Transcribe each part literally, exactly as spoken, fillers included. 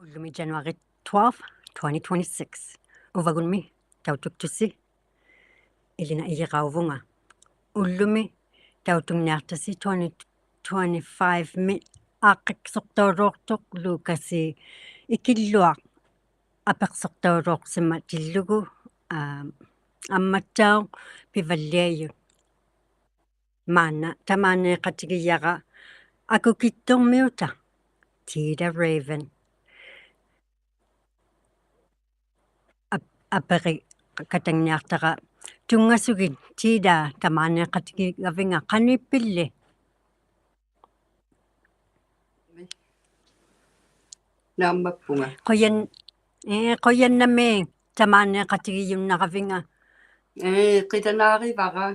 Ullumi January twelve, twenty twenty-six. Uvagummi tautuktusi Ilina Ijirauvunga. Ullumi tautungniaqtasi twenty twenty-five-mi aaqqiksuqtaulauqtuq Lukasi Ikilluaq apiqsuqtaulauqsimatillugu, aa, ammattauq pivalliajut. Maanna tamaaniiqatigijara akukitturmiuta Tida Raven. Ap-, apirikatangniaqtara tunngasugit Tida, tamaaniiqatigigavinga, qanuippilli? Naammappunga. Qujan-, ee, qujannamiik tamaaniiqatigijunnaravinga. Ee, qilanaarivara.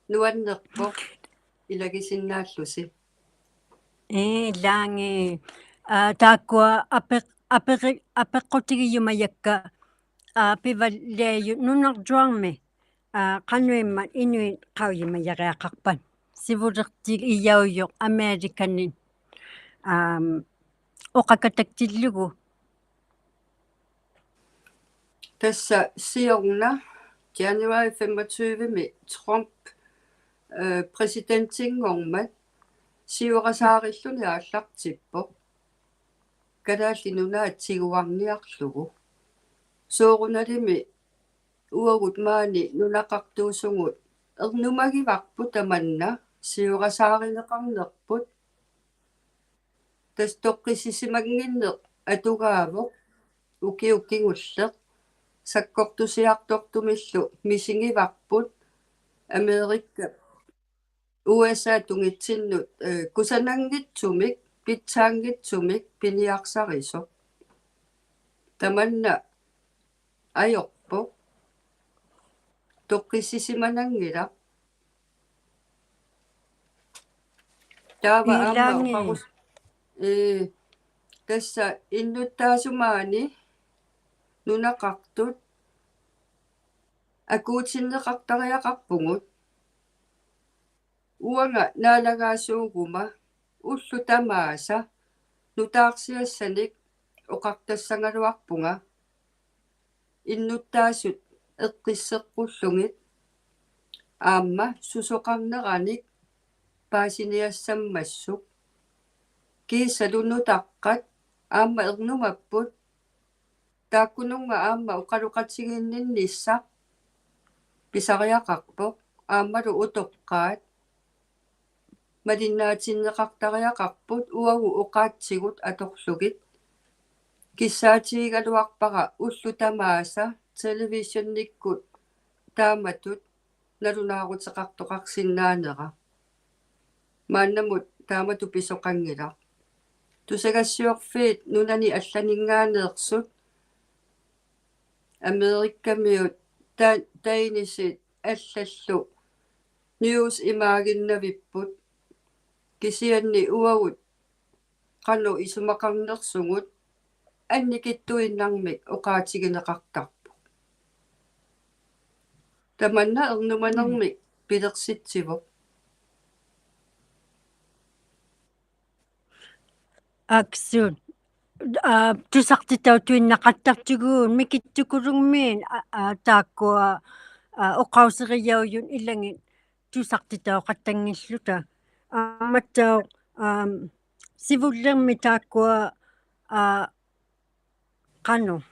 Nuannerpoq ilagisinnaallusi. Ee, ilaangi. Aa, taakkua apiq-, apiri-, apiqqutigijumajakka, aa, pivalliajut nunarjuarmi, aa, qanuimmat inuit qaujimajariaqaqpat sivuliqtigijaujuq Americanit, aam, uqakataktillugu. Tassa siorna January femogtyve-mi Trump, øh, præsidentinngormat siurasaarilluni aallartippoq Kalaallit Nunaat tiguarniarlugu. Soorunalimi uagut maani nunaqartuusugut ernumagivarput tamanna siurasaarineqarnerput. Tassa toqqissisimannginneq atugaavoq ukiut kingulliit, sakkortusiartortumillu misigivarput Amerika U S A tungitsinnut, øh, kusananngitsumik, pitsaanngitsumik piniarsarisoq. Tamanna ajorpoq. Toqqissisimananngilaq. Taava aamma ilaangi oqarus-, ee, tassa innuttaasut maani nunaqartut akuutinneqartariaqarpugut. Uanga naalagaasuuguma ullut tamaasa nutaarsiassanik oqartassagaluarpunga innuttaasut eqqisseqqullugit aamma susoqarneranik paasiniassammassuk. Kiisalu nutaqqat aamma ernumapput. Taakkununnga aamma oqaloqatigiinninnissaq pisariaqarpoq, aammalu utoqqaat malinnaatinneqartariaqarput uagut oqaatsigut atorlugit. Kissaatigigaluarpara ullut tamaasa televisionikkut taamatut nalunaaruteqartoqarsinnaanera. Maannamut taamatut pisoqanngilaq. Tusagassiorfiit nunani allaninngaanneersut Amerikamiut ta-, tainisit allallu news imaaginnavipput, kisianni uagut qanoq isumaqarnersugut annikittuinnarmik oqaatigineqartarput. Tamanna ernumanermik pilersitsivoq. Aksut, aa, tusaqtitautuinnaqattaqtugut mikittukulungmiit, aa, aa, taakkua, aa, uqausigijaujut ilangit tusaqtitauqattanngilluta. Aammattauq, aam, sivullirmi taakkua, aa, qanuq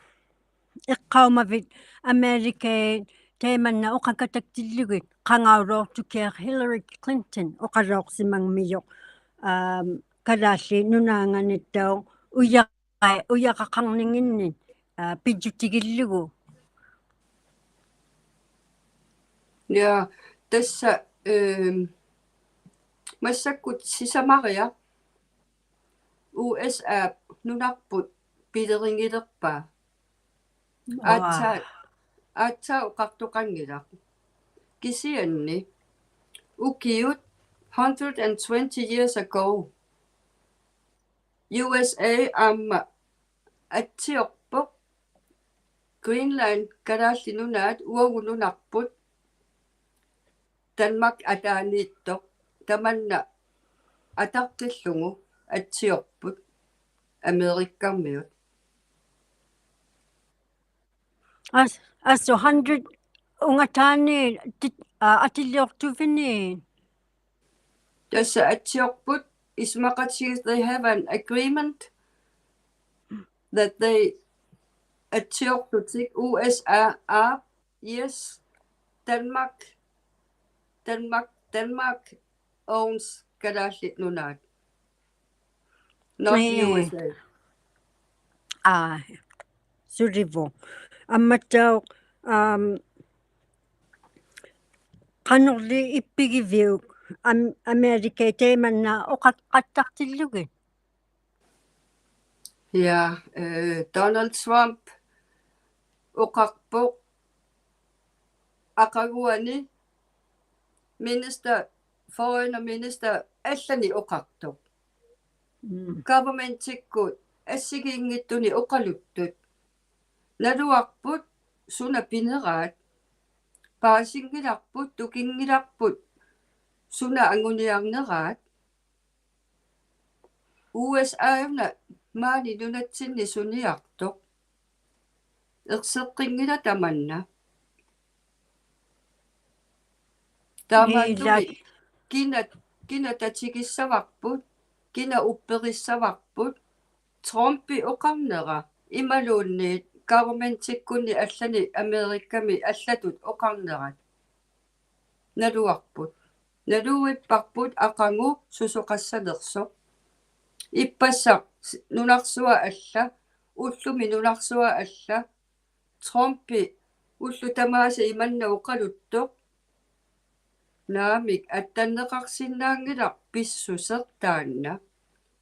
iqqaumavit Amerikait taimanna uqakataktillugit, qangaulauqtukiaq Hillary Clinton uqalauqsimangmijuq, aam, Kalaallit Nunaanganittauq uja-, ujaqaqarninginnit, aa, pijjutigillugu. Ja, tassa, ehm, massakkut sisamariaq U S A-p nunarput pilerigilerpaa. Aatsaat, aatsaat oqartoqanngilaq. Kisianni ukiut hundred and twenty years ago, U S A aamma atsiorpoq, Greenland, Kalaallit Nunaat uagut nunarput, Danmark ataaniittoq, tamanna ataqqillugu atsiorput. Amerikkarmiut. As, asu hundred ungataani tit, uh, atiliuqtuvini. Tassa atsiuqput isumaqatigiit, they have an agreement that they atsiuqtutik U S A, A, yes, Denmark, Denmark, Denmark owns Kalaallit Nunaat. Not U S A. Aa, sulivuq. Ammattauq, um, qanuqli ippigiviuk am, Amerikait taimanna uqaqattaqtillugit? Ja, eh, Donald Trump uqaqpuq aqaguani minister, foreign minister allani uqaqtuq. Mm. Governmentikkut assigiinngitsuni uqaluttut. Naluarput suna pineraat. Paasinngilarput, tukinngilarput suna anguniarneraat. U S A-na maani nunatsinni suniaqtuq. Erseqqinngilaq tamanna. Taamaattumik kina, kina tatigissavarput, kina upperissavarput, Trumpi uqarnera imaluunniit governmentikkunni allani Amerikami allatut uqarnerat. Naluarput. Naluipparput aqagu susoqassanersoq. Ippassaq nunarsuaq alla, ullumi nunarsuaq alla, Trumpi ullut tamaasa imanna uqaluttoq. Naamik, attanneqarsinnaanngilaq pissuseq taanna.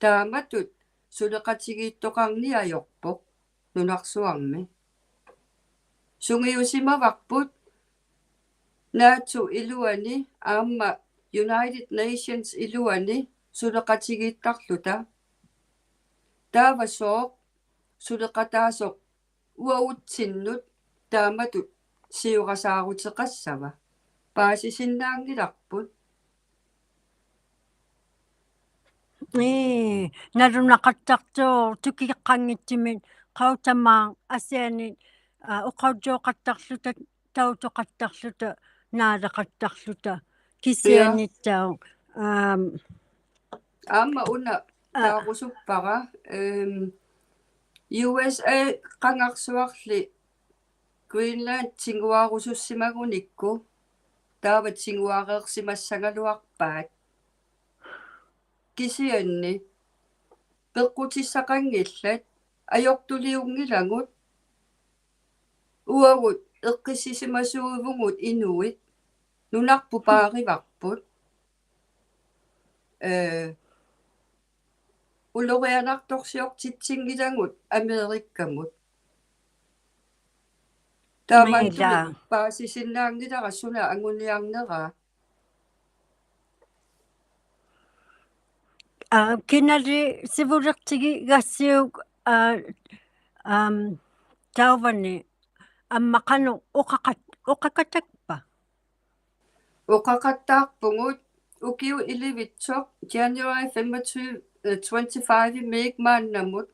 Taamatut suleqatigiittoqarniajuqpuq nunarsuarmi. Sungiusimavarput NATO iluani aamma United Nations iluani suleqatigiittarluta. Taava sooq suleqataasoq uagutsinnut taamatut siurasaaruteqassava? Paasisinnaanngilarput. Ii, nalunaqattaqtuq tukiqqanngitsumik qautamaaq asianit, aa, uqaujjuuqattarluta, tautuqattarluta, naalaqattarluta, kisianittauq, aam, Aamma una taarusuppara, em, U S A qangarsuarli Greenland tiguarusussimagunikku, taava tiguareersimassagaluarpaat. Kisianni peqqutissaqanngillat, ajortuliunngilagut, uagut eqqissisimasuuvugut inuit, nunarput paarivarput. Eh, ulorianartorsiortitsinngilagut Amerikkamut. Taamaattumik paasisinnaanngilara suna anguniarneraa. Aa, kinali sivuliqtigigassiuk, aa, aam, tauvani amma qanuq uqaqat-, uqaqatakpa? Uqaqattaarpugut ukiup ilivitsoq January femogtyve, eh, twenty-five-imiik maannamut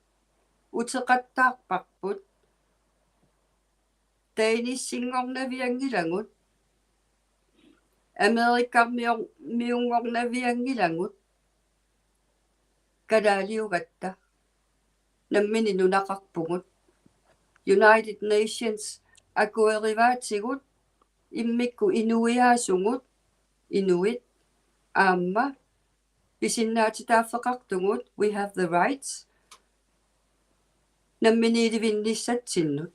uteqattaarparput. Danish-inngornavianngilagut. Amerikkarmior-, miunngornavianngilagut. Kalaaliugatta. Nammineq nunaqarpugut. United Nations akuerivaatigut, immikkut inuiaasugut, inuit, aamma pisinnaatitaaffeqartugut, we have the rights, namminiilivinnissatsinnut.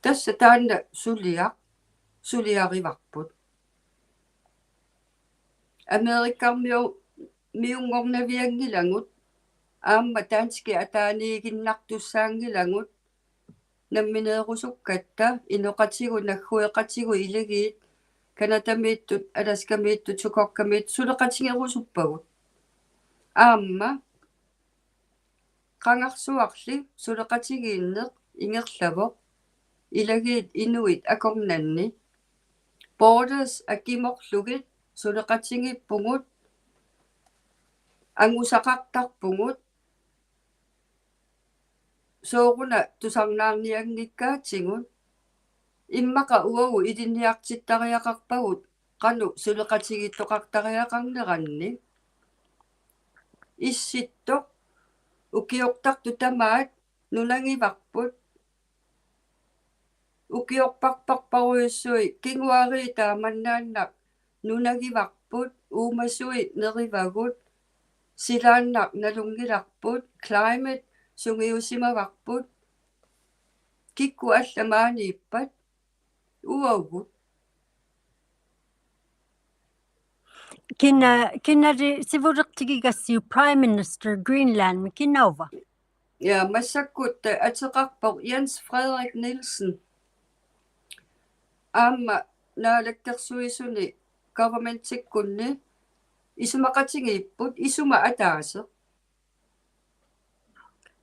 Tassa taanna suliaq, suliarivarput. Amerikkarmiu-, miunngornavianngilagut, aamma danskit ataaniiginnartussaanngilagut, nammineerusukkatta, inoqatigut, naggueqatigut, ilagiit, Canadamiittut, Alaskamiittut, Chukokkamiittut, suleqatigerusuppagut. Aamma qangarsuarli suleqatigiinneq ingerlavoq, ilagiit inuit akornanni. Borders akimorlugit suleqatigiippugut, angusaqartarpugut, sooruna tusarnaarnianngikkaatigut. Immaqa uagut ilinniaqtittariaqarpagut qanoq suleqatigiittoqartariaqarnerannik. Issittoq ukiortartut tamaat nunagivarput. Ukiorparparparujussuit kinguaariit taamannaannaq nunagivarput, uumasui nerivagut, silaannaq nalunngilarput, climate sungiusimavarput, kikkut allat maaniippat, uagut. Kina, kinali sivuliqtigigassiuk Prime Minister Greenland, kinauva? Ja, massakkut ateqarpoq Jens Frederik Nielsen. Aamma Naalakkersuisuni governmentikkunni isumaqatigiipput, isuma ataaseq.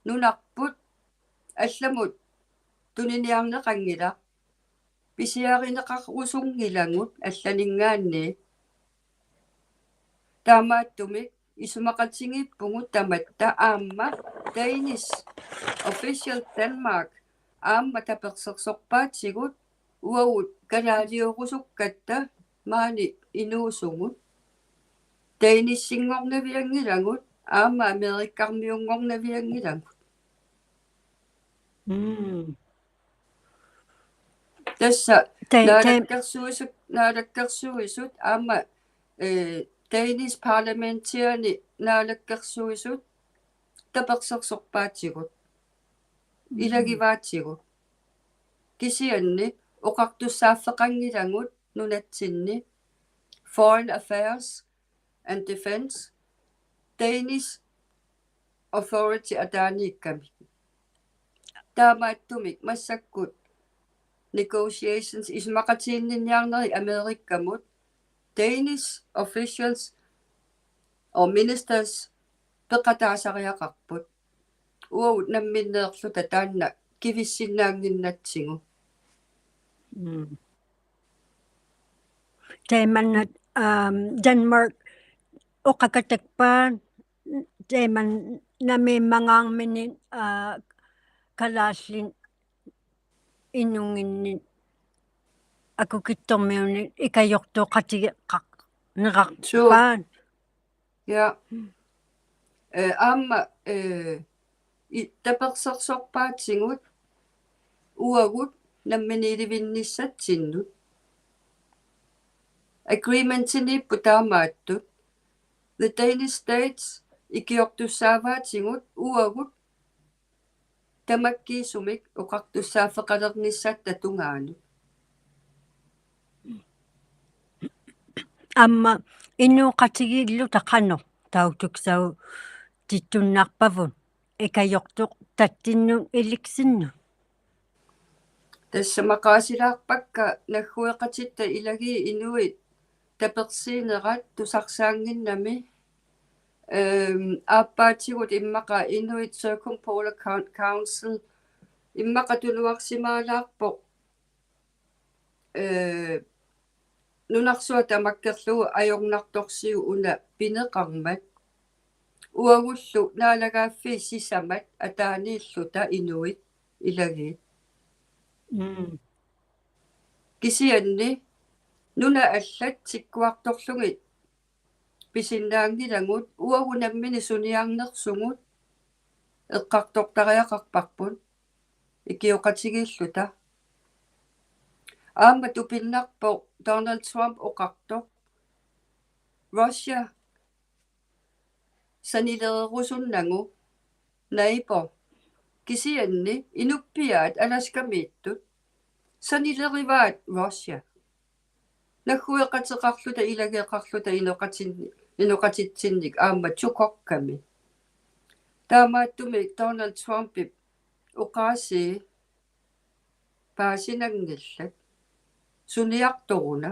Nunarput allamut tuniniarneqanngilaq, pisiarineqarusunngilagut allaninngaanniit. Taamaattumik isumaqatigiippugut tamatta aamma Danish official Denmark aamma tapersersorpaatigut uagut kalaaliorusukkatta maani inuusugut. Danishinngornavianngilagut aamma Amerikkarmiunngornavianngilagut. Mm. Tassa Te-, te- naalakkersuisut, naalakkersuisut aamma, eh, Danish parlamentiani naalakkersuisut tapersersorpaatigut. Mm. Ilagivaatigut. Kisianni oqartussaaffeqanngilagut nunatsinni Foreign Affairs and Defence, Danish authority ataaniikkamik. Taamaattumik massakkut negotiations isumaqatiginninniarnerit Amerikkamut Danish officials or ministers peqataasariaqarput. Uagut namminneerluta taanna kivissinnaannginnatsigu. Mm. Taimanna, um, Denmark uqakatakpaat taimanna namiimmangaarmini, uh, kalaallit inunnginni akukitturmiuni ikajuqtuqatigiqarniqarpaat. Sure. Ja. Eh, aamma, eh, i-, tapersersorpaatigut uagut namminiilivinnissatsinnut. Agreementiniipput taamaattut. The Danish States ikiortussaavaatigut uagut tamakkiisumik oqartussaaffeqalernissatta tungaanut. Aamma inuuqatigiilluta qanoq tautuksautittunnaqpavut ikajuqtuqtattinnut iliksinnut? Tassa maqaasilaarpakka naggueqatitta ilagiit inuit tapersiinerat tusarsaannginnami. Em, aappaatigut immaqa Inuit Circumpolar Coun-, Council, immaqa tunuarsimaalaarpoq, eh, nunarsuaq tamakkerlugu ajornartorsiut una pineqarmat. Uagullu naalagaaffiit sisamat ataaniilluta inuit ilagiit. Mm. Kisianni nunat allat tikkuartorlugit pisinnaanngilagut uagut nammineq suniarnersugut eqqartortariaqarparput ikioqatigiilluta. Aamma tupinnarpoq Donald Trump oqartoq Russia sanilererusunnagu neighbor. Kisianni inuppiaat Alaskamiittut sanilerivaat Russia. Naggueqateqarluta, ilageqarluta inoqatin-, inoqatitsinnik aamma Chukokkami. Taamaattumik Donald Trumpip oqaasii paasinanngillat. Suniartoruna.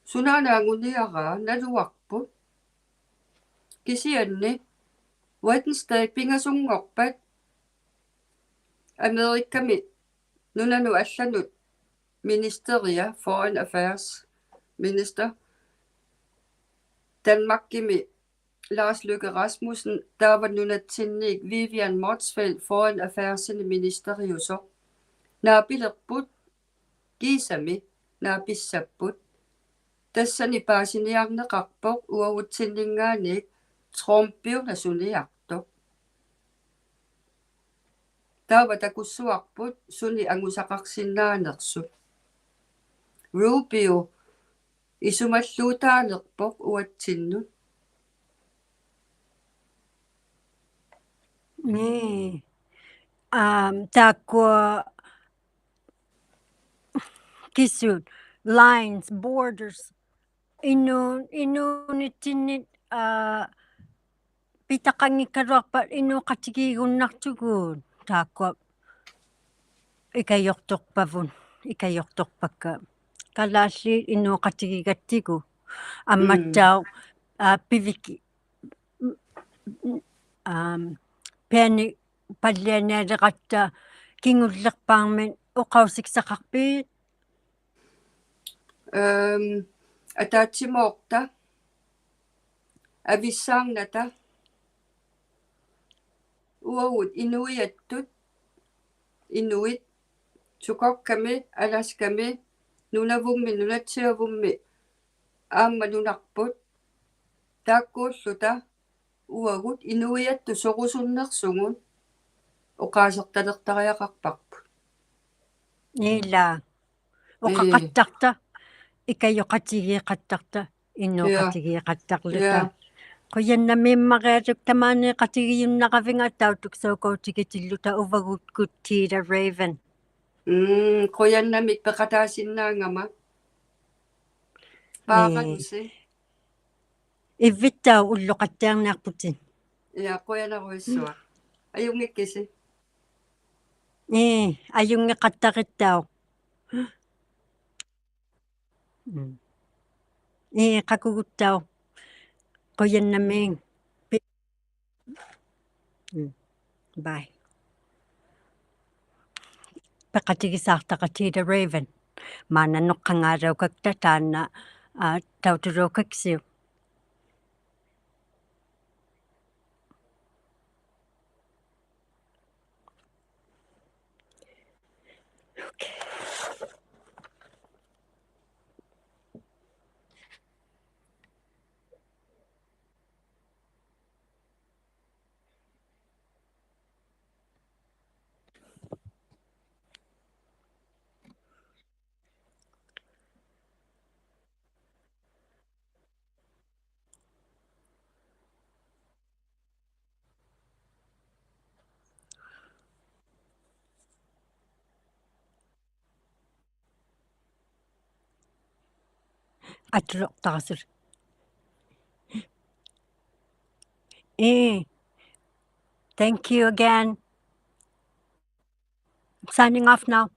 Sunaana anguniaraa, naluarput. Kisianni Wednesday pingasunngorpat Amerikami nunanut allanut ministeria, Foreign Affairs Minister, Danmarkimi Lars Løkke Rasmussen, taava nunatsinniit Vivian Motzfeldt, Foreign Affairsini ministeriusoq, naapilerput, kiisami naapissapput. Tassani paasiniarneqarpoq uagutsinninngaanniit Trumpiuna suniartoq. Taava takussuarput suni angusaqarsinnaanersut. Rubio isumalluutaanerpoq uatsinnut. Nii. Aam, taakkua kisiut, lines, borders, inuu-, inuunitsinni, aa, pitaqanngikkaluaqpat inuuqatigiigunnaqtugut, taakkua ikajuqtuqpavut, ikajuqtuqpakka. Kalaallit inuuqatigigattigu. Mm. Ammattauq, aa, pivik-, aam, piani pallianialiratta kingulliqpaamik uqausiksaqaqpit? Aam, ataatsimoorta, avissaarnata, uagut inuiattut, inuit, Chukokkami, Alaskami, Nunavummi, Nunatsiavummi, aamma nunarput, taakkuulluta uagut inuiattut sorusunnersugut oqaasertaleqtariaqarparput. Ilaa. Ii. Uqaqattarta, ikajuqatigiiqattarta, inuuqatigiiqattarluta. Ii. Qujannamiimmarialuk tamaaniiqatigijunnaravinga tautuksaukautigitilluta uvagutkut Tita Raven. Mm, qujannamiik peqataasinnaangama. Ii. Paaqalusi. Ivvittauq ulloqattiarniaqputit. Ii, qujanarujussuaq. Ajunngikkisi. Ii, ajunngiqattarittauq. Mm. Ii, qakuguttauq. Qujannamiik. Pi-, mm. Bye. Peqatigisaaqtaqa Tita Raven. Maanna nuqqangalaukakta taanna, aa, tautulaukaksiuk. Okay. Atuluqtaqasut. Ii. Thank you again. Signing off now.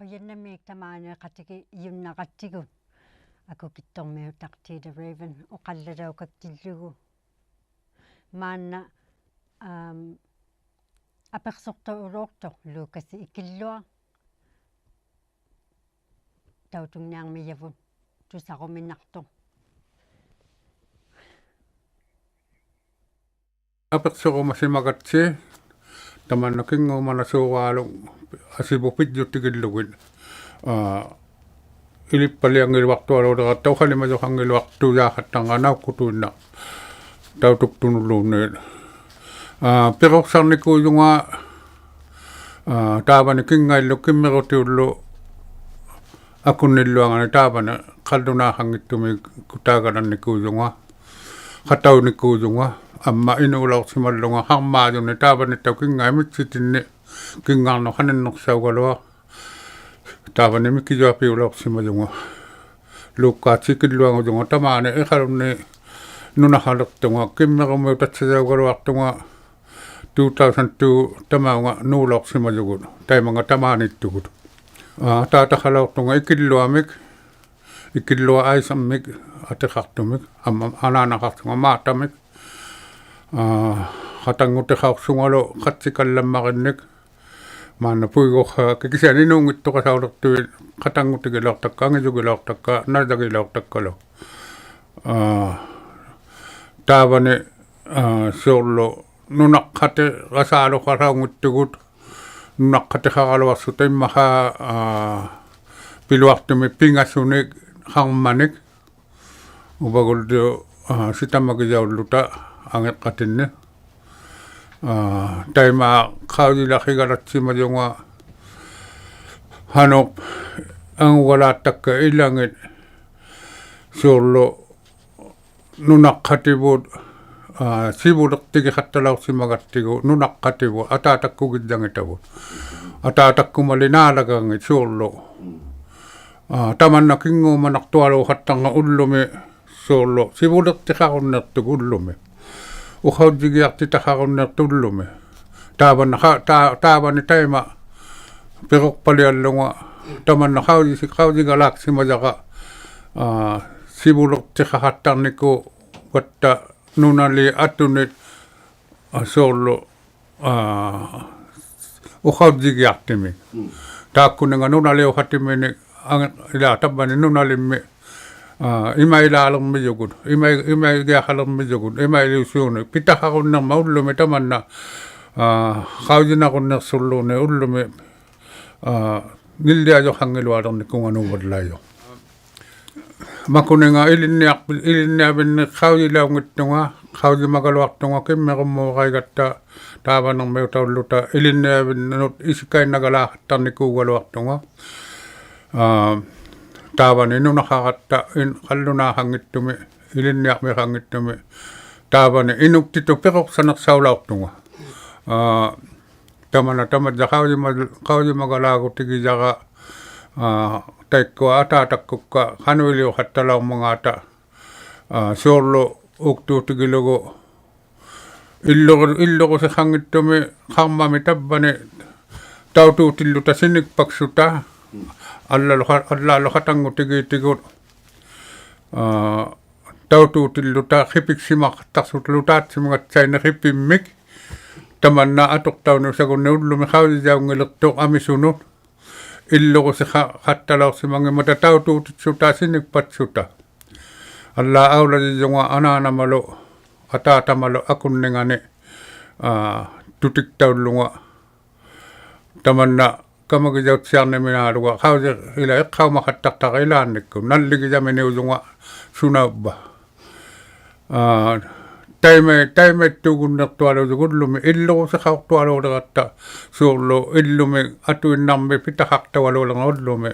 Qujannamiik tamaaniiqatigijunnaqatigu. Akukitturmiutaq Tita Raven uqallalaukaktillugu. Maanna, am, apiqsuqtaulauqtuq Lucas Ikilluaq. Tautungniarmijavut tusaruminaqtuq. Apiqsurumasimagatsi, tamanna kingumanasuugaluk asivut pijjutigillugit. Aa, ilippalianngiluaqtualuuliratta uqalimajuqanngiluaqtujaaqattarnga naukkutuinnaq tautuktunulluunniit. Aa, piruqsarnikuujunga, aa, taavani kingaillu kimmirutiullu akunnilluangani taavani qallunaaqanngittumik kutagalannikuujunga, qataunikuujunga, amma inuulauqsimallunga qarmaajuni taavanittauq kingaimitsitinni kingarnuq qaninnuqsaugaluaq. Taavani mikijuapiulauqsimajunga. Luukkaatsi Ikilluangujunga tamaani Iqalunni nunaqaliqtunga, kimmirumiutatsajaugaluaqtunga, two thousand two tamaunga nuulauqsimajugut, taimanga tamaaniittugut. Aa, ataataqalauqtunga Ikilluamik, Ikilluaq Aisammik atiqaqtumik, am-, am-, anaanaqaqtunga Maatamik. Aa, qatanngutiqauqsungalu qatsikallammarinnik, maanna puiguqhagakki kisiani inuunngittuqasauliqtut, qatanngutigilauqtakka, angijugilauqtakka, najagilauqtakkalu. Aa, taavani, aa, suurlu nunaqqatiqasaaluqasaunngittugut, nunaqqatiqaraluaqsuta immaqaa, aa, piluaqtumik pingasunik qarmanik, uvagullu, aa, sitamagijaulluta angiqqatinni. Aa, taimaa qaujilaqigalatsimajunga qanuq angugalaattakka ilangit, suurlu nunaqqativut, aa, sivuliqtigiqattalaursimagattiguq nunaqqativut, ataatakkugijjangitavut. Ataatakkumali naalagangit suurlu. Aa, tamanna kingumanaqtualuuqattarnga ullumi suurlu sivuliqtiqarunniiqtuq ullumi. Uqaujjigiaqtitaqarunniiqtuq ullumi. Taavanna qa-, taa-, taavani taima piruqpaliallunga tamanna qaujisi-, qaujigalaaqsimajara, aa, sivuliqtiqaqattarnikuugatta nunaliit atunit, aa, suurlu, aa, uqaujjigiaqtimik. Mm. Taakkuninga nunaliuqatiminik, ang-, ilaa tavvani nunalimmi, aa, imailaalirmijugut, imai-, imaigiaqalirmijugut, imailiusiunik. Pitaqarunniirmat ullumi tamanna, aa, qaujinarunniiqsulluunniit ullumi, aa, nilliajuqanngilualirnikunga nuuvallaijuq. Makuninga ilinniaq-, ilinniavinnik qaujilaunngittunga, qaujimagaluaqtunga kimmirumuuraigatta taavanirmiutaulluta ilinniavinnut isikainnagalaaqattarnikuugaluaqtunga. Aa, taavani nunaqaratta in-, qallunaaqanngittumi, ilinniarmiqanngittumi, taavani inuktitut piruqsaniqsaulauqtunga. Aa, tamanna tamajja qaujima-, qaujimagalaagutigijaga, aa, taikkua ataatakkukka qanuiliuqattalaurmangaata, aa, suurlu uktuutigilugu illugu-, illugusiqanngittumi qarmami tavvani tautuutilluta sinikpaksuta, allalu qa-, allaalu qatanngutigiitigut, aa, tautuutilluta qipiksimaqaqtaqsutalu taatsimagatsainik qipimmik, tamanna atuqtauniusagunniit ullumi qaujijaunngiliqtuq amisunut, illugusiqa-, qattalaursimanngimmata tautuutitsuta sinikpatsuta. Allaat aulajijunga anaanamalu, ataatamalu akunningani, aa, tutiktaullunga. Tamanna kamagijautsiarniminaaluga qauji-, ilaa iqqaumaqattaqtara ilaannikkut, nalligijaminiujunga sunauvva. Aa, taima-, taimaittuugunniiqtualuujuq ullumi, illugusiqauqtualuuliratta, suurlu illumi atuinnarmik pitaqaqtaugaluulirnga ullumi.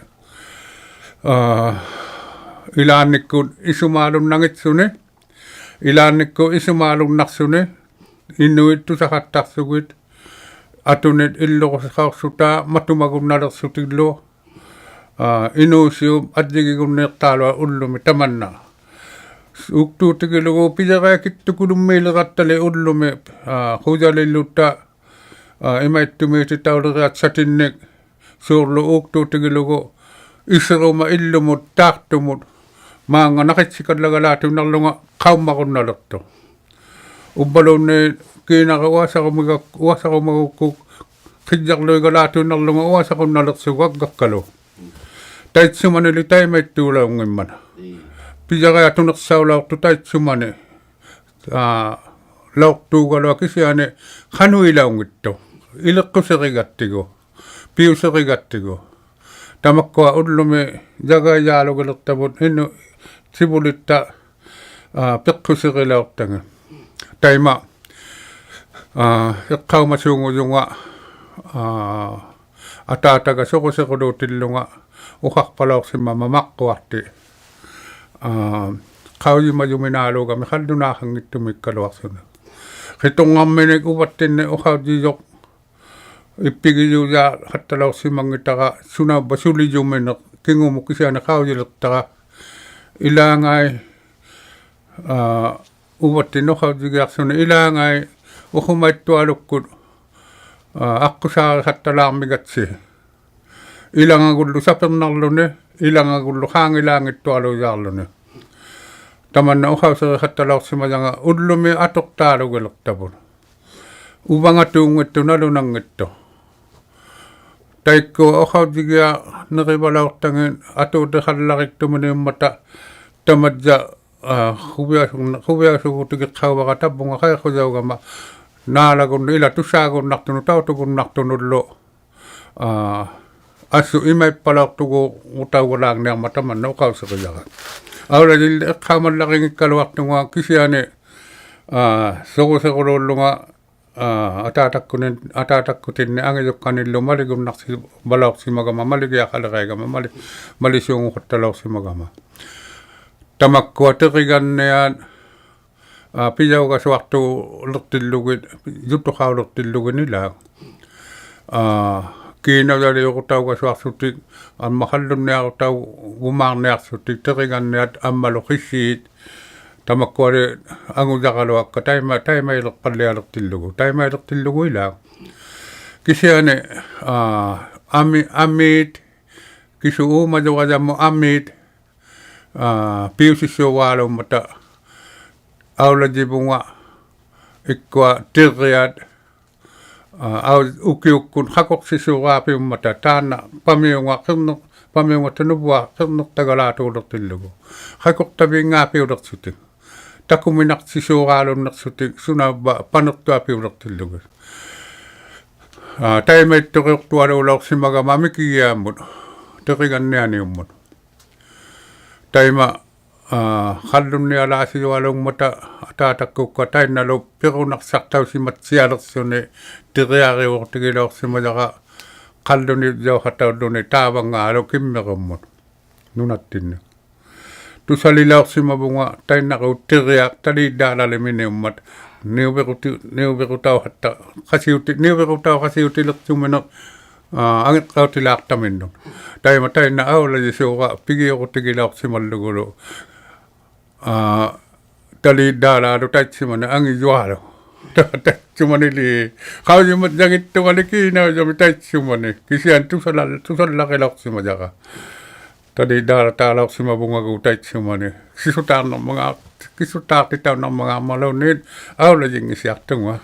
Aa, ilaannikkut isumaalunnangitsuni, ilaannikkut isumaalunnaqsuni, inuit tusaqattaqsugit, atunit illugusiqauqsuta matumagunnaliqsutiglu, aa, inuusiup ajjigigunniiqtaaluaq ullumi tamanna. Uktuutigilugu pijariakittukulummiilirattali ullumi, aa, qujalilluta, aa, imaittumiititauliriaqsatinnik, Suurlu uuktuutigilugu isiruma illumut taaqtumut maanga naqitsikallagalaatuinnarlunga qaummarunnaliqtuq. Uvvaluunniit kiinaru uasarumiga-, uasarumagukku qijjarluigalaatuinnarlunga uasarunnaliqsugaggakkalu. Taitsumanili taimaittuulaunngimmat. Pijariatuniqsaulauqtuq taitsumani. Aa, lauqtuugaluaq kisiani qanuilaunngittuq. Iliqqusirigattigu. Piusirigattigu. Tamakkua ullumi jagaijaalugiliqtavut inuit sivulitta, aa, piqqusirilauqtangit. Taima, aa, iqqaumasuungujunga, aa, ataataga surusiruliutillunga uqaqpalauqsimama maqquaqti. Aa, qaujimajuminaaluugami qallunaaqanngittumiikkaluaqsuni. Qitunngaminik uvattinni uqaujijuq ippigijujaqattalauqsimanngittara sunauvva sulijuminiq kingumut kisiani qaujiliqtara. Ilaangai, aa, uvattinni uqaujigiaqsuni ilaangai uqumaittualukkut, aa, aqqusaariqattalaarmigatsi. Ilangagullu sapirnarluni, ilangagullu qaangilaanngittualuujaarluni. Tamanna uqausiriqattalauqsimajanga ullumi atuqtaalugiliqtavut. Uvangatuunngittuq nalunanngittuq. Taikkua uqaujigiaq nirivalauqtangit atuutiqallariktuminiummata tamajja, aa, quviasu-, quviasugutigiqauvara tavvunga qaiqujaugama naalagunni ila tusaagunnaqtunut tautugunnaqtunullu. Aa, assut imaippalauqtugu-, -gutaugalaangniarmat tamanna uqausirijara. Aulajilli iqqaumallarinngikkaluaqtunga kisiani, aa, surusiruluullunga, aa, ataatakkuni-, ataatakkutinni angijukkanillu maligunnaqsivalauqsimagama, maligiaqaliraigama, mali-, malisuunguqattalauqsimagama. Tamakkua tiriganniat, aa, pijaugasuaqtuuliqtillugit, jutuqauliqtillugit ilaat. Aa, kiinaujaliurutaugasuaqsutik, amma qallunniarutaugumaarniaqsutik, tiriganniat ammalu qisiit, tamakkuali angujaraluakka, taima, taimailiqpallialiqtillugu, taimailiqtillugu ilaat. Kisiani, aa, ami-, amiit, kisu uumajurajammut amiit, aa, piusisuugalummata aulajivunga ikkua tiriat, aa, au-, ukiukkut qakuqsisuugaapiummata taanna pamiunga qirniq-, pamiungatta nuvua qirniqtagalaatuuliqtillugu. Qakuqtaviingaapiuliqsutik. Takuminaqsisuugaalunniqsutik sunauvva paniqtuapiuliqtillugit. Aa, taimaittuqiuqtualuulauqsimagama mikigiammut, tirigannianiummut. Taima, aa, qallunnialaasijualuungmata ataatakkukka tainnalu pirunaqsaqtausimatsialiqsuni tiriariurutigilauqsimajara qalluniujjauqataulluni taavangaalu kimmirummut nunattinni. Tusalilauqsimavunga tainnaruuq tiriaq taliiddaalaliminiummat niuviruti-, niuvirutauqatta qasiuti-, niuvirutauqasiutiliqsuminiq, aa, angiqqautilaaqtaminnut. Taima tainna aulajisuuga pigiurutigilauqsimallugulu, aa, taliiddaalaalu taitsumani angijualu. Ta-, taitsumanili qaujimajangittungali kiinaujami taitsumani. Kisiani tusala-, tusallarilauqsimajara. Taliiddaalataalauqsimavungagu taitsumani. Kisutaarnarmanga-, kisutaaqtitaunnarmangaarmaluunniit aulajinngisaaqtunga.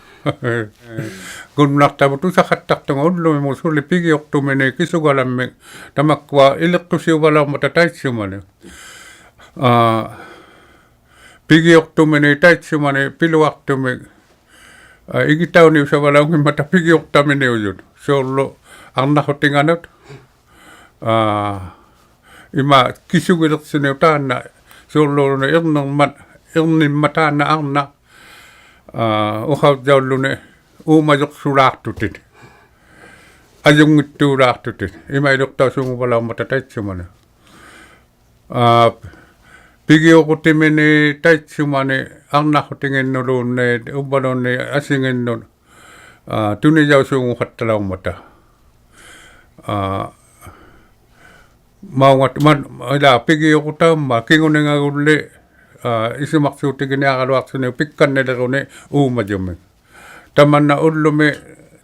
Gunnaqtavut tusaqattaqtunga ullumimut suli pigiuqtumini kisugalammik. Tamakkua iliqqusiuvalaurmata taitsumani. Aa, pigiuqtumini taitsumani piluaqtumik. Aa, igitauniusavalaunngimmata pigiuqtaminiujut. Suurlu arnaqutinganut. Aa, ima kisugiliqsuniuq taanna, suurluunniit irnirmat, irnimmat taanna arnaq, aa, uqaujjaulluni uumajuqsulaaqtutit, ajunngittuulaaqtutit, ima iliqtausuunguvalaurmata taitsumani. Aa, pigiuqutimini taitsumani arnaqutinginnuluunniit, uvvaluunniit asinginnut, aa, tunijausuunguqattalaurmata. Aa, maungat-, man-, ilaa pigiuqutaummat, kinguningagulli, aa, isumaqsuutiginiaraluaqsuniuq pikkanniliruni uumajumik. Tamanna ullumi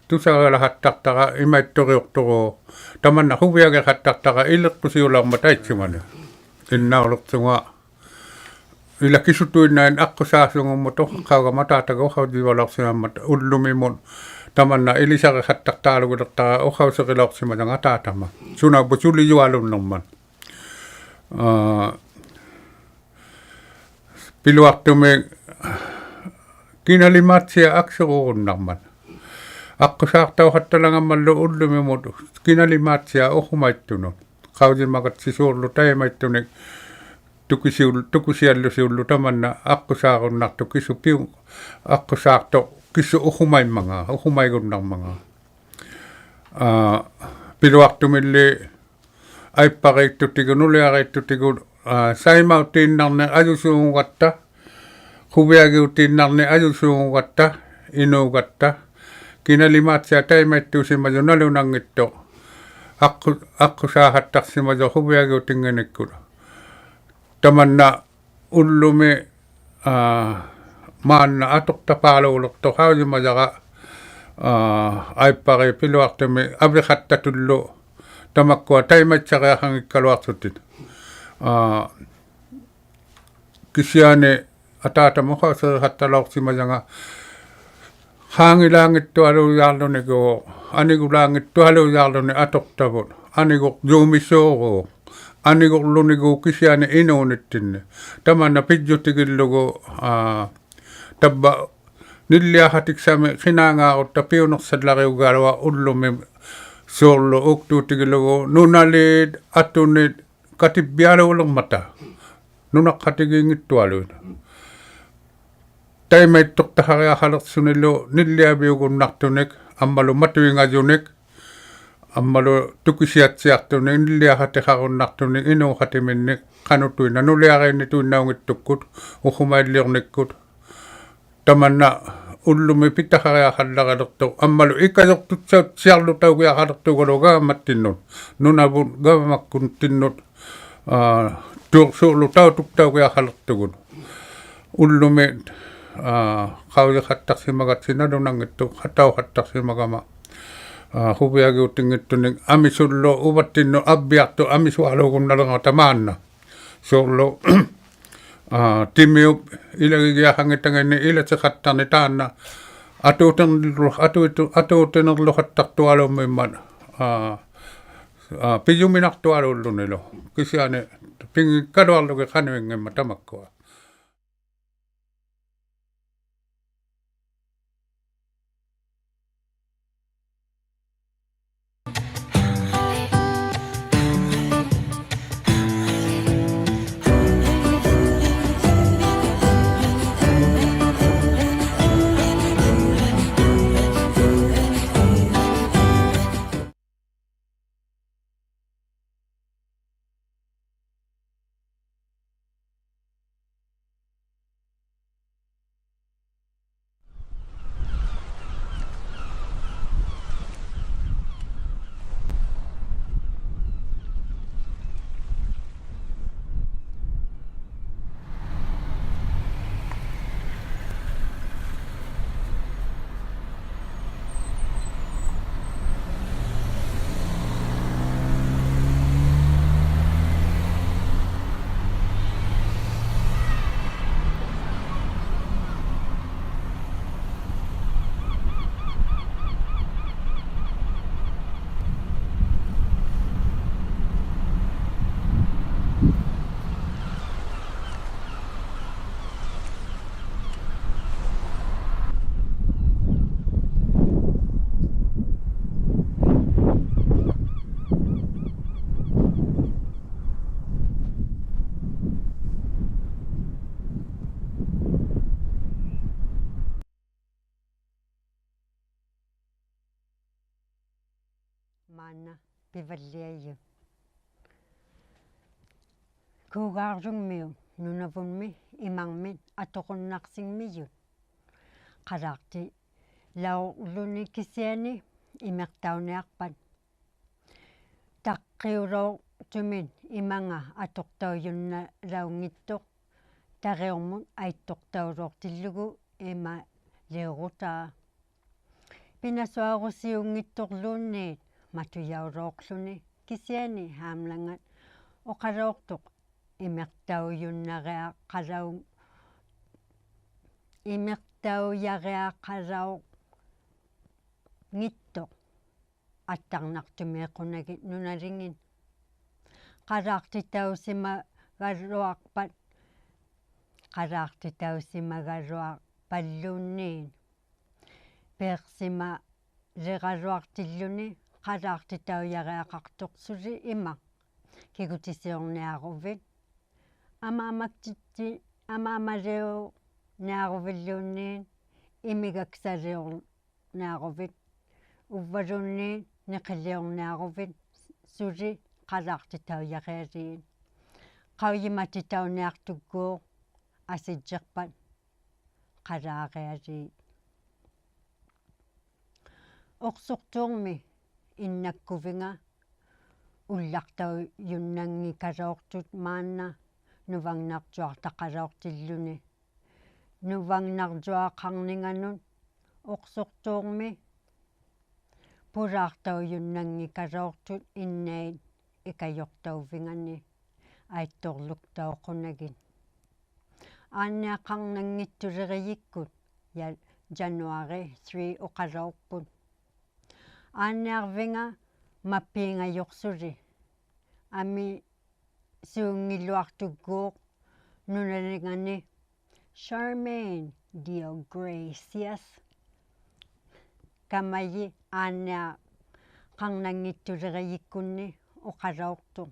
ᑐᓴᒐᓚᖃᑦᑕᖅᑕᕋ ᐃᒪᐃᑦᑐᕆᐅᖅᑐᕉᖅ. ᑕᒪᓐᓇ ᖁᕕᐊᒋᖃᑦᑕᖅᑕᕋ ᐃᓕᖅᑯᓯᐅᓚᐅᕐᒪᑕ ᐃᑦᓱᒪᓂ. ᐃᓐᓇᐅᓕᖅᓱᖓ ᐃᓛ ᑭᓱᑐᐃᓐᓇᐃᑦ ᐊᖅᑯᓵᓱᖑᒻᒧᑦ ᐅᖃᐅᒐᒪ ᐊᑖᑕᒐ ᐅᖃᐅᔾᔨᕙᓚᐅᖅᓯᒪᒻᒪᑕ ᐅᓪᓗᒥᒧᑦ. ᑕᒪᓐᓇ ᐃᓕᓴᕆᖃᑦᑕᖅᑖᓗᒋᓕᖅᑕᕋ ᐅᖃᐅᓯᕆᓚᐅᖅᓯᒪᔭᖓ ᐊᑖᑕᒪ. ᓱᓇᐅᒃᐳᑦ ᓱᓕᔪᐊᓘᓐᓃᕐᒪᑦ. ᐋ, ᐱᓗᐊᖅᑐᒥᒃ ᑭᓇᓕᒫᑦᓯᐊᖅ ᐊᒃᓱᕈᕈᓐᓇᕐᒪᑦ. ᐊᖅᑯᓵᖅᑕᐅᖃᑦᑕᓚᖓᒻᒪᓪᓗ ᐅᓪᓗᒥᒧᑦ ᑭᓇᓕᒫᑦᓯᐊᖅ ᐅᖁᒪᐃᑦᑐᓄᑦ. ᖃᐅᔨᒪᒐᑦᓯ ᓲᕐᓗ ᑕᐃᒪᐃᑦᑐᓂᒃ ᑐᑭᓯᐅᓪ-, ᑐᑭᓯᐊᓪᓗᓯᐅᓪᓗ ᑕᒪᓐᓇ ᐊᖅᑯᓵᕈᓐᓇᖅᑐᖅ ᑭᓱ ᐱᐅ-, ᐊᖅᑯᓵᖅᑐᖅ ᑭᓱ ᐅᖁᒪᐃᒻᒪᖔᑦ, ᐅᖁᒪᐃᒍᓐᓇᕐᒪᖔᑦ. ᐋ, ᐱᓗᐊᖅᑐᒥᓪᓕ ᐊᐃᑉᐸᕇᑦᑐᑎᒍ, ᓄᓕᐊᕇᑦᑐᑎᒍ, ᐋ, ᓴᐃᒪᐅᑏᓐᓇᕐᓂᒃ ᐊᔪᓲᖑᒐᑦᑕ, ᖁᕕᐊᒋᐅᑏᓐᓇᕐᓂᒃ ᐊᔪᓲᖑᒐᑦᑕ, ᐃᓅᒐᑦᑕ, ᑭᓇᓕᒫᑦᓯᐊᖅ ᑕᐃᒪᐃᑦᑑᓯᒪᔪᖅ ᓇᓗᓇᙱᑦᑐᖅ, ᐊᖅᑯ-, ᐊᖅᑯᓵᖃᑦᑕᖅᓯᒪᔪᖅ ᖁᕕᐊᒋᐅᑎᙱᓂᒃᑯᑦ. ᑕᒪᓐᓇ ᐅᓪᓗᒥ, ᐋ, ᒫᓐᓇ ᐊᑐᖅᑕᐹᓘᓕᖅᑐᖅ ᖃᐅᔨᒪᔭᕋ, ᐋ, ᐊᐃᑉᐸᕇᑦ ᐱᓗᐊᖅᑐᒥᒃ ᐊᕕᖃᑦᑕᑐᓪᓗ ᑕᒪᒃᑯᐊ ᑕᐃᒪᐃᑦᓴᕆᐊᖃᙱᒃᑲᓗᐊᖅᓱᑎᒃ. ᐋ, ᑭᓯᐊᓂ ᐊᑖᑕᒧᑦ ᐅᖃᐅᓯᕆᖃᑦᑕᓚᐅᖅᓯᒪᔭᖓ ᖄᖏᓛᙱᑦᑐᐊᓘᔮᕐᓗᓂᒎᖅ, ᐊᓂᒍᓛᙱᑦᑐᐊᓘᔮᕐᓗᓂ ᐊᑐᖅᑕᕗᑦ, ᐊᓂᒍᕐᔫᒥᓲᕉᖅ, ᐊᓂᒍᕐᓗᓂᒎᖅ ᑭᓯᐊᓂ ᐃᓅᓂᑦᑎᓐᓂ. ᑕᒪᓐᓇ ᐱᔾᔪᑎᒋᓪᓗᒍ, ᐋ, ᑕᕝᕙ ᓂᓪᓕᐊᖃᑎᒃᓴᒥᒃ ᕿᓈᖔᕈᑦᑕ ᐱᐅᓂᖅᓴᓪᓚᕆᐅᒐᓗᐊᖅ ᐅᓪᓗᒥ ᓲᕐᓗ ᐆᒃᑑᑎᒋᓪᓗᒍ ᓄᓇᓖᑦ, ᐊᑐᓂᑦ, ᑲᑎᕝᕕᐊᓘᓕᕐᒪᑕ ᓄᓇᖅᑲᑎᒌᙱᑦᑐᐊᓗᐃᑦ. ᑕᐃᒪᐃᑦᑐᖅᑕᖃᕆᐊᖃᓕᖅᓱᓂᓗ ᓂᓪᓕᐊᕕᐅᒍᓐᓇᖅᑐᓂᒃ, ᐊᒻᒪᓗ ᒪᑐᐃᖓᔪᓂᒃ, ᐊᒻᒪᓗ ᑐᑭᓯᐊᑦᓯᐊᖅᑐᓂᒃ, ᓂᓪᓕᐊᖃᑎᖃᕈᓐᓇᖅᑐᓂᒃ, ᐃᓅᖃᑎᒥᓐᓂᒃ, ᖃᓄᑐᐃᓐᓇᖅ ᓄᓕᐊᕇᓐᓂᑐᐃᓐᓇᐅᙱᑦᑐᒃᑯᑦ, ᐅᖁᒪᐃᓕᐅᕐᓂᒃᑯᑦ. ᑕᒪᓐᓇ ᐅᓪᓗᒥ ᐱᑕᖃᕆᐊᖃᓪᓚᕆᓕᖅᑐᖅ, ᐊᒻᒪᓗ ᐃᑲᔪᖅᑐᑦᓴᐅᑦᓯᐊᕐᓗᑕᐅᒋᐊᖃᓕᖅᑐᒐᓗᐊᖅ ᒐᒪᒻᒪᑦᑎᓐᓄᑦ, ᓄᓇᕗᑦ ᒐᒪᒻᒪᒃᑯᓐᑎᓐᓄᑦ, ᐋ, ᑐ-, ᓲᕐᓗ ᑕᐅᑐᒃᑕᐅᒋᐊᖃᓕᖅᑐᒍᑦ. ᐅᓪᓗᒥ, ᐋ, ᖃᐅᔨᖃᑦᑕᖅᓯᒪᒐᑦᓯ ᓇᓗᓇᙱᑦᑐᖅ, ᖃᑕᐅᖃᑦᑕᖅᓯᒪᒐᒪ, ᐋ, ᖁᕕᐊᒋᐅᑎᙱᑦᑐᓂᒃ ᐊᒥᓱᓪᓗ ᐅᕙᑦᑎᓐᓄᑦ ᐊᕝᕕᐊᖅᑐᑦ ᐊᒥᓱᐊᓘᒍᓐᓇᓕᕐᖓᑕ ᒫᓐᓇ. ᓲᕐᓗ, ᐋ, ᑎᒥᐅᑉ ᐃᓚᒋᒋᐊᖃᙱᑕᖏᓐᓂᒃ ᐃᓚᓯᖃᑦᑕᕐᓂᒃ ᑖᓐᓇ ᐊᑑᑎᓂᕐᓗ-, ᐊᑑᑎ-, ᐊᑑᑎᓂᕐᓗᖃᑦᑕᖅᑐᐊᓘᒻᒥᒻᒪᑦ, ᐋ, ᐋ, ᐱᔪᒥᓇᖅᑐᐊᓘᓪᓗᓂᓗ. ᑭᓯᐊᓂ ᐱᙱᒃᑲᓗᐊᕐᓗᒋᑦ ᖃᓄᐃᙱᒻᒪᑦ ᑕᒪᒃᑯᐊ. ᒫᓐᓇ ᐱᕙᓪᓕᐊᔪᑦ. ᑰᒑᕐᔪᒻᒥᐅᑦ ᓄᓇᕗᒻᒥ ᐃᒪᕐᒥᒃ ᐊᑐᕈᓐᓇᖅᓯᖕᒥᔪᑦ. ᖃᓛᖅᑎᓚᐅᕐᓗᓂ ᑭᓯᐊᓂ ᐃᒥᖅᑕᐅᓂᐊᖅᐸᑦ. ᑕᖅᑭᐅᓚᐅᕐᔪᒥᒃ ᐃᒪᖓ ᐊᑐᖅᑕᐅᔪᓐᓇᓚᐅᙱᑦᑐᖅ, ᑕᕆᐅᕐᒧᑦ ᐊᐃᑦᑐᖅᑕᐅᓚᐅᖅᑎᓪᓗᒍ ᐃᒪᓕᐅᕈᑖ. ᐱᓇᓱᐊᕈᓯᐅᙱᑦᑐᕐᓘᓐᓃᑦ ᒪᑐᔭᐅᓚᐅᖅᖢᓂ, ᑭᓯᐊᓂ ᕼᐋᒻᓚᖓᑦ ᐅᖃᓚᐅᖅᑐᖅ ᐃᒥᖅᑕᐅᔪᓐᓇᕆᐊᖃᓚᐅ-, ᐃᒥᖅᑕᐅᔭᕆᐊᖃᓚᐅᙱᑦᑐᖅ ᐊᑦᑕᕐᓇᖅᑐᒦᖅᑯᓇᒋᑦ ᓄᓇᓕᖏᑦ. ᖃᓛᖅᑎᑕᐅᓯᒪᒐᓗᐊᖅᐸᑦ-, ᖃᓛᖅᑎᑕᐅᓯᒪᒐᓗᐊᖅᐸᓪᓘᓐᓃᑦ ᐲᖅᓯᒪᓕᕋᓗᐊᖅᑎᓪᓗᓂ ᖃᓛᖅᑎᑕᐅᔭᕆᐊᖃᖅᑐᖅ ᓱᓕ ᐃᒪᖅ ᑭᒍᑎᓯᐅᕐᓂᐊᕈᕕᑦ. ᐊᒻᒪ ᐊᒪᒃᑎᑦᑎ-, ᐊᒻᒪ ᐊᒪᓕᐅᕐᓂᐊᕈᕕᓪᓘᓐᓃᑦ ᐃᒥᒐᒃᓴᓕᐅᕐᓂᐊᕈᕕᑦ, ᐅᕝᕙᓘᓐᓃᑦ ᓂᕿᓕᐅᕐᓂᐊᕈᕕᑦ ᓱᓕ ᖃᓛᖅᑎᑕᐅᔭᕆᐊᓖᑦ. ᖃᐅᔨᒪᑎᑕᐅᓂᐊᖅᑐᒡᒎᖅ ᐊᓯᔾᔨᖅᐸᑦ ᖃᓛᕆᐊᓖᑦ. ᐅᖅᓱᖅᑑᕐᒥ ᐃᓐᓇᒃᑯᕕᖓ ᐅᓪᓚᖅᑕᐅᔪᓐᓇᙱᑲᓚᐅᖅᑐᑦ ᒫᓐᓇ ᓄᕙᖕᓇᕐᔪᐊᖅᑕᖃᓚᐅᖅᑎᓪᓗᓂ. ᓄᕙᖕᓇᕐᔪᐊᖃᕐᓂᖓᓄᑦ ᐅᖅᓱᖅᑑᕐᒥ ᐳᓛᖅᑕᐅᔪᓐᓇᙱᑲᓚᐅᖅᑐᑦ ᐃᓐᓇᐃᑦ ᐃᑲᔪᖅᑕᐅᕕᖓᓂ ᐊᐃᑦᑑᕐᓗᒃᑕᐅᖁᓇᒋᑦ. ᐋᓐᓂᐊᖃᕐᓇᙱᑦᑐᓕᕆᔨᒃᑯᑦ ᔭ-, January three ᐅᖃᓚᐅᖅᐳᑦ. ᐋᓐᓂᐊᕐᕕᖓ ᒪᑉᐱᖓᔪᖅ ᓱᓕ ᐊᒥᓲᙱᓗᐊᖅᑐᒡᒎᖅ ᓄᓇᓕᖓᓂ Charmaine Deogracias ᑲᒪᔨ ᐋᓐᓂᐊᖃᕐᓇᙱᑦᑐᓕᕆᔨᒃᑯᓐᓂ ᐅᖃᓚᐅᖅᑐᖅ.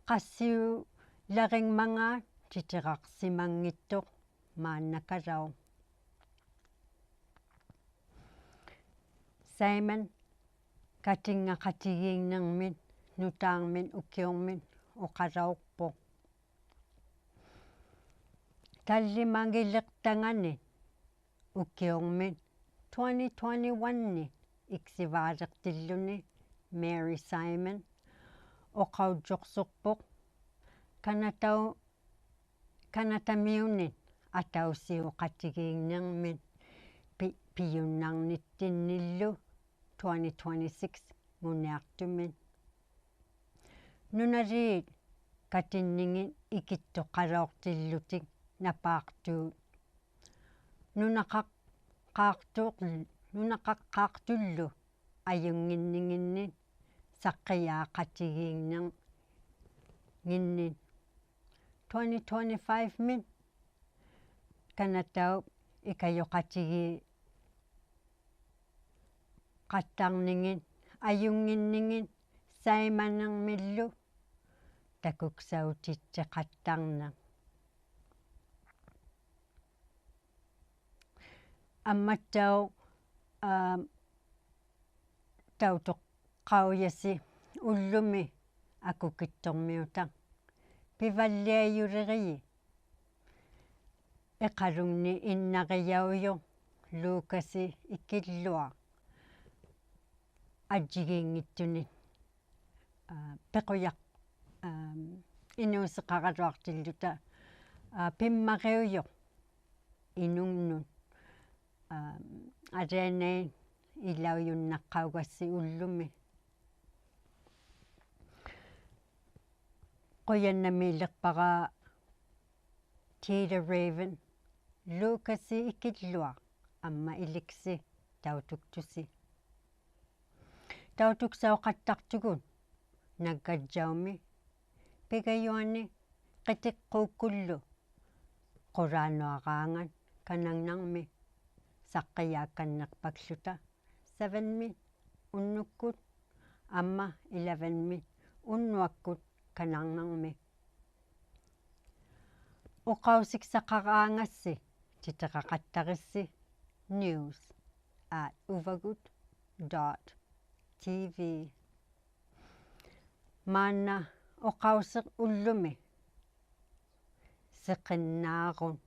ᖃᔅᓯᐅᓚᕆᖕᒪᖔᑦ ᑎᑎᕋᖅᓯᒪᙱᑦᑐᖅ ᒫᓐᓇᑲᓚᐅᖅ. Simon ᑲᑎᙵᖃᑎᒌᖕᓂᕐᒥᑦ ᓄᑖᕐᒥᑦ ᐅᑭᐅᕐᒥᑦ ᐅᖃᓚᐅᖅᐳᖅ. ᑕᓪᓕᒪᒋᓕᖅᑕᖓᓂ ᐅᑭᐅᕐᒥᑦ twenty twenty-one-ᓂ ᐃᒃᓯᕚᓕᖅᑎᓪᓗᓂ Mary Simon ᐅᖃᐅᔾᔪᖅᓱᖅᐳᖅ ᑲᓇᑕᐅ-, ᑲᓇᑕᒥᐅᓂᑦ ᐊᑕᐅᓯᐅᖃᑎᒌᖕᓂᕐᒥᑦ ᐱ-, ᐱᔪᓐᓇᕐᓂᑦᑎᓐᓂᓪᓗ twenty twenty-six-ᖑᓂᐊᖅᑐᒥᑦ. ᓄᓇᓖᑦ ᑲᑎᓐᓂᖏᑦ ᐃᑭᑦᑐᖃᓚᐅᖅᑎᓪᓗᑎᒃ ᓇᐹᖅᑑᑦ ᓄᓇᖃᖅᑳᖅᑐᖅ-, ᓄᓇᖃᖅᑳᖅᑐᓪᓗ ᐊᔪᙱᓐᓂᖏᓐᓂᑦ ᓴᖅᑭᔮᖃᑎᒌᖕᓂᖏᓐᓂᑦ. Twenty twenty-five-ᒥᑦ ᑲᓇᑕᐅᑉ ᐃᑲᔪᖃᑎᒌᖃᑦᑕᕐᓂᖏᑦ ᐊᔪᙱᓐᓂᖏᑦ Simon-ᓂᕐᒥᓪᓗ ᑕᑯᒃᓴᐅᑎᑦᑎᖃᑦᑕᕐᓂᖅ. ᐊᒻᒪᑦᑕᐅᖅ, ᐋ, ᑕᐅᑐᖅᑲᐅᔭᓯ ᐅᓪᓗᒥ ᐊᑯᑭᑦᑐᕐᒥᐅᑕᖅ. ᐱᕙᓪᓕᐊᔪᓕᕆᔨ ᐃᖃᓗᖕᓂ ᐃᓐᓇᕆᔭᐅᔪᖅ Lucas-ᐃ ᐃᑭᓪᓗᐊᖅ ᐊᔾᔨᒌᙱᑦᑐᓂ, ᐋ, ᐱᖁᔭᖅ-, ᐋ, ᐃᓅᓯᖃᕋᓗᐊᖅᑎᓪᓗᑕ, ᐋ, ᐱᒻᒪᕆᐅᔪᖅ ᐃᓄᖕᓄᑦ, ᐋ, ᐊᓕᐊᓇᐃᑦ ᐃᓚᐅᔪᓐᓇᖅᑲᐅᒐᔅᓯ ᐅᓪᓗᒥ. ᖁᔭᓐᓇᒦᓕᖅᐸᕋ Tita Raven, Lucas-ᐃ ᐃᑭᓪᓗᐊᖅ, ᐊᒻᒪ ᐃᓕᒃᓯ ᑕᐅᑐᒃᑐᓯ. ᑕᐅᑐᒃᓴᐅᖃᑦᑕᖅᑐᒍᑦ ᓇᒡᒐᔾᔭᐅᒥ ᐱᒐᔪᐊᓂ ᕿᑎᖅᑰᒃᑯᓪᓗ ᖁᓛᓄᐊᕌᖓᑦ ᑲᓇᖕᓇᕐᒥ ᓴᖅᑭᔮᒃᑲᓐᓂᖅᐸᒃᖢᑕ seven-ᒥᑦ ᐅᓐᓄᒃᑯᑦ ᐊᒻᒪ eleven-ᒥᑦ ᐅᓐᓄᐊᒃᑯᑦ ᑲᓇᖕᓇᕐᒥ. ᐅᖃᐅᓯᒃᓴᖃᕌᖓᔅᓯ ᑎᑎᕋᖃᑦᑕᕆᔅᓯ news at uvagut dot T V. ᒫᓐᓇ ᐅᖃᐅᓯᖅ ᐅᓪᓗᒥ ᓯᕿᓐᓈᕈᑦ.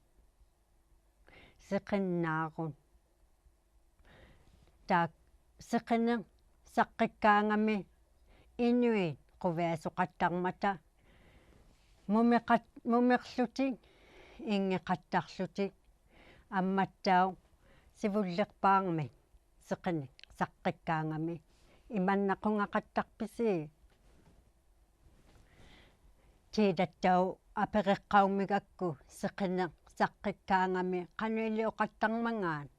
ᓯᕿᓐᓈᕈᑦ. ᑖᒃ ᓯᕿᓂᖅ ᓴᖅᑭᒃᑳᖓᒥ ᐃᓄᐃᑦ ᖁᕕᐊᓱᖃᑦᑕᕐᒪᑕ ᒧᒥᖃᑦ-, ᒧᒥᖅᖢᑎᒃ ᐃᙱᖃᑦᑕᖅᖢᑎᒃ ᐊᒻᒪᑦᑕᐅᖅ ᓯᕗᓪᓕᖅᐹᕐᒥ siqinik saqqikkaangami. Imanna qungaqattaqpisi? Tiidattauq apiriqqaumigakku siqinik saqqikkaangami qanuiliuqattarmangaat.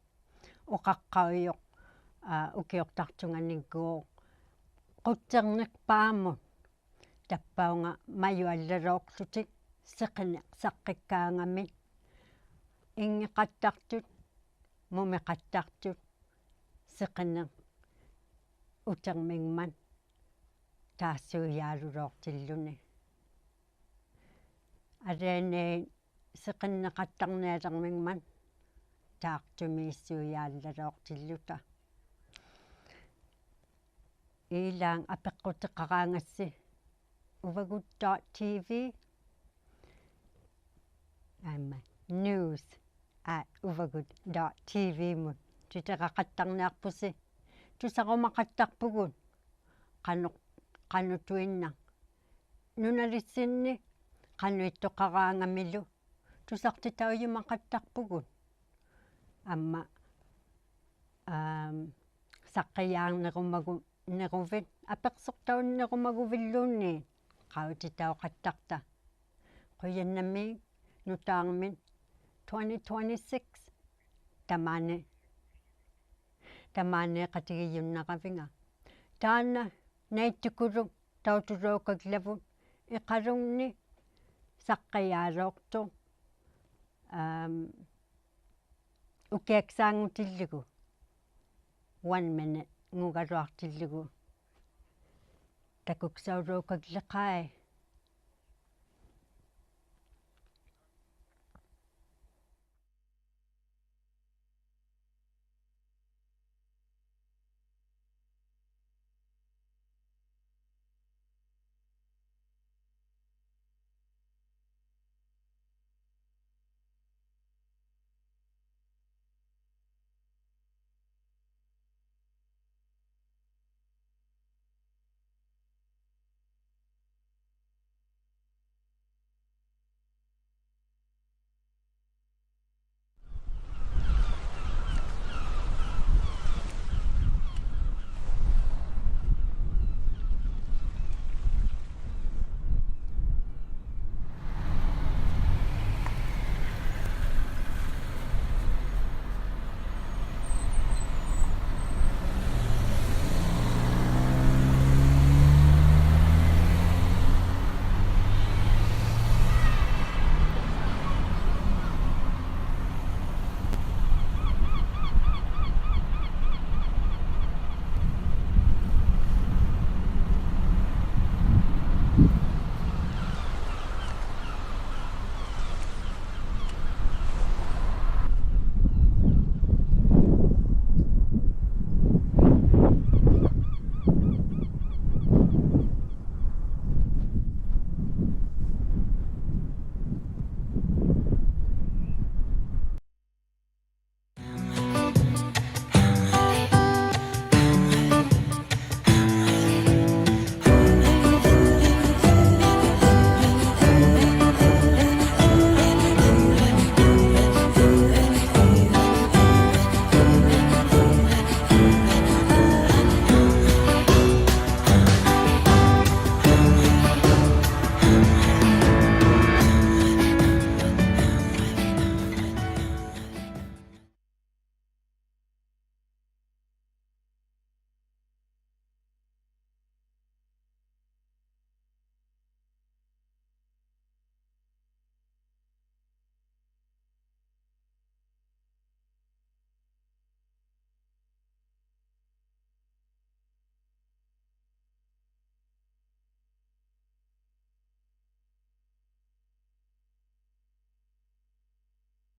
Uqaqqaujuq, aa, ukiuqtaqtunganigguuq quttirniqpaamut. Tappaunga majuallalauqłutik siqinik saqqikkaangami. Inngiqattaqtut, mumiqattaqtut, siqinik utirmingmat taassuujaalulauqtilluni. Alianait siqinniqattarnialirmingmat taaqtumiissuujaallalauqtilluta. Iilaaq apiqqutiqaraangassi uvagut dot T V, aamma news at uvagut dot T V-mut Twitter-iqattarniaqpusi. Tusarumaqattaqpugut qanuq, qanutuinnaq nunalissinni qanuittuqaraangamilu tusaqtitaujumaqattaqpugut. Aamma, aam, saqqijaarnirumagu-, niruvit apiqsuqtaunnirumaguvilluunniit qautitauqattaqta. Qujannamiik nutaarmit twenty twenty-six tamaani, tamaaniiqatigijunnaravinga. Taanna naittukuluk tautulaukaglavut Iqalungni saqqijaalauqtuq, aam, ukiaksaanngutillugu, one minute-ngugaluaqtillugu takuksauliukagli qai.